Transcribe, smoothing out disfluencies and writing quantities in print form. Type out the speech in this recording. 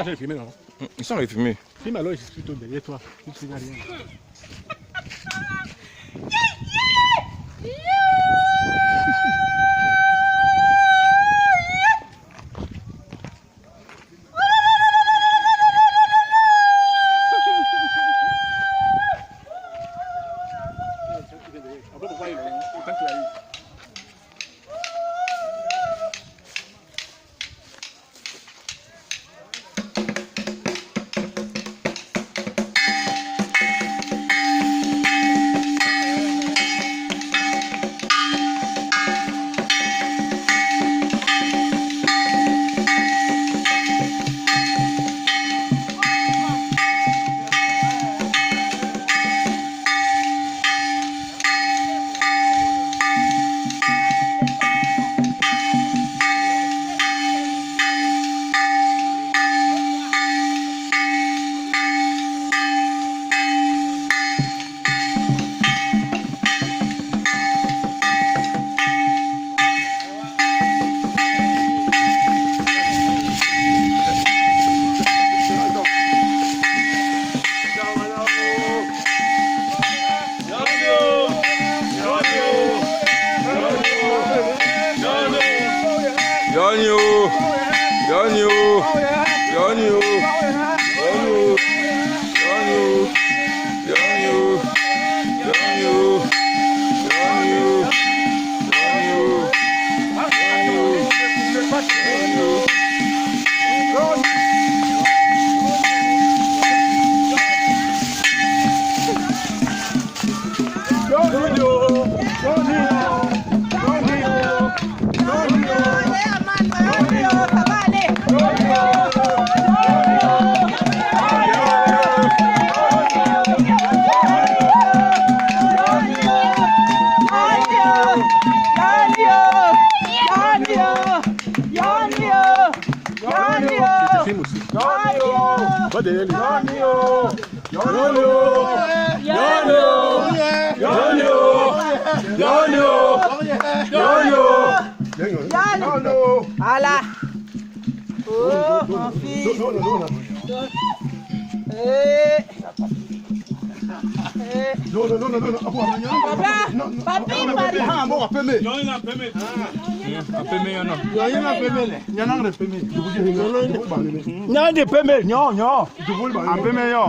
train de filmer, non? Ils sont refumés. Filme alors, je suis plutôt derrière toi. Tu ne sais rien. Autant que tu arrives. Yanyo! Yanyo! Yanyo! Yanyo! Yanyo! Yanyo! Yanyo! Yanyo! Yanyo! Yanyo! Je te filme aussi. Va derrière lui. Voilà. Oh, mon fils. Non, non, non, non. Eh. Eh. Non, non, non, non, non. Papa, papi, Marie. Nyan de peme, nyan, nyan. Apeme yo.